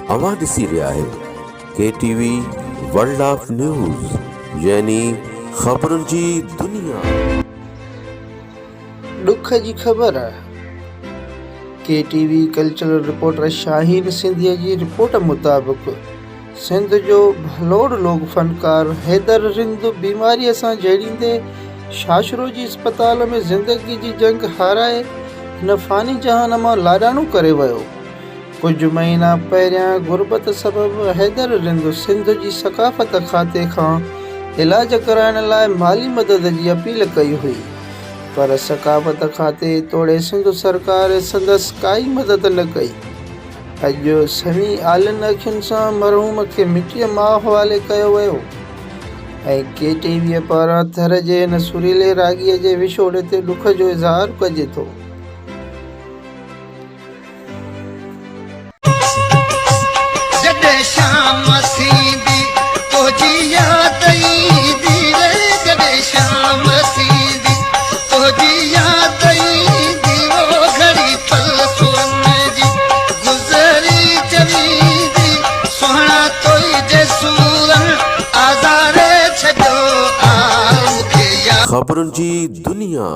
اوهان ڏسي رهيا آهيو K T V world of news يعني خبرن جي دنيا. ڏک جي خبر، K T V cultural reporter Shaheen سنڌيء جي رپورٽ مطابق سنڌ جو ڀلوڙ لوڪ فنڪار حيدر رند بيماريء سان جهيڙيندي شاشرو جي اسپتال ۾ زندگي جي جنگ هارائي هن فاني جهان مان لاڏاڻو ڪري ويو. ڪجهه مهينا پهريان غربت سبب حيدر رند سنڌ جي ثقافت کاتي کان علاج ڪرائڻ لاء مالي مدد جي اپيل ڪئي هئي پر ثقافت کاتي توڙي سنڌ سرڪار سندس ڪائي مدد نه ڪئي. اڄ سوين آلين اکين سان مرحوم کي مٽيء ماء حوالي ڪيو ويو ۽ ڪي ٽي ويء پاران ٿر جي هن سريلي راڳيء جي وڇوڙي تي ڏک جو اظهار ڪجي ٿو. جڏهن شام ٿيندي تنهنجي ياد ايندي ري جڏهن شام ٿيندي تنهنجي ياد ايندي او گهڙي پل سون جي گذري چويندي سهڻا توئي جي سورن آزاري ڇڏيو آ مونکي ياد خبرن جي دنيا.